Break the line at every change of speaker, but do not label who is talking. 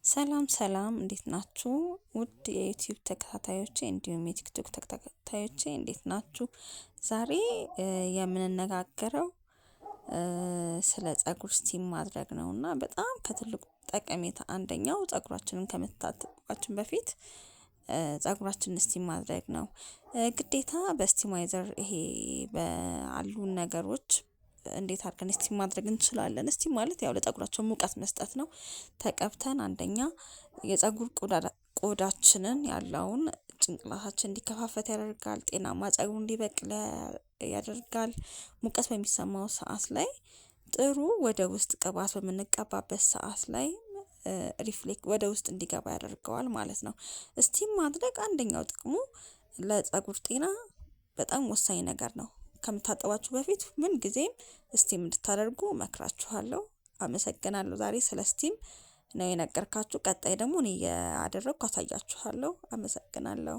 ሰላም ሰላም፣ እንዴት ናችሁ? ውድ የዩቲዩብ ተከታታዮቼ እንዲሁም የቲክቶክ ተከታታዮቼ እንዴት ናችሁ? ዛሬ የምንነጋገረው ስለ ፀጉር steam ማድረግ ነው። እና በጣም ከትልቁ ጠቀሜታ አንደኛው ፀጉራችንን ከመታጠባችን በፊት ፀጉራችንን steam ማድረግ ነው። ግዴታ በ steamizer ይሄ ባሉን ነገሮች እንዴት አድርገን steam ማድረግ እንችላለን? Steam ማለት ያው ለፀጉራቸው ሙቀት መስጠት ነው። ተቀብተን አንደኛ የፀጉር ቆዳችንን ያለውን ጭንቅላታችን እንዲከፋፈት ያደርጋል። ጤናማ ፀጉር እንዲበቅል ያደርጋል። ሙቀት በሚሰማው ሰዓት ላይ ጥሩ ወደ ውስጥ ቅባት በምንቀባበት ሰዓት ላይ reflect ወደ ውስጥ እንዲገባ ያደርገዋል ማለት ነው። Steam ማድረግ አንደኛው ጥቅሙ ለፀጉር ጤና በጣም ወሳኝ ነገር ነው። ከምታጠባችሁ በፊት ምን ጊዜም steam እንድታደርጉ እመክራችኋለሁ። አመሰግናለሁ። ዛሬ ስለ steam ነው የነገርካችሁ። ቀጣይ ደግሞ እኔ እያደረግኩ አሳያችኋለሁ። አመሰግናለሁ።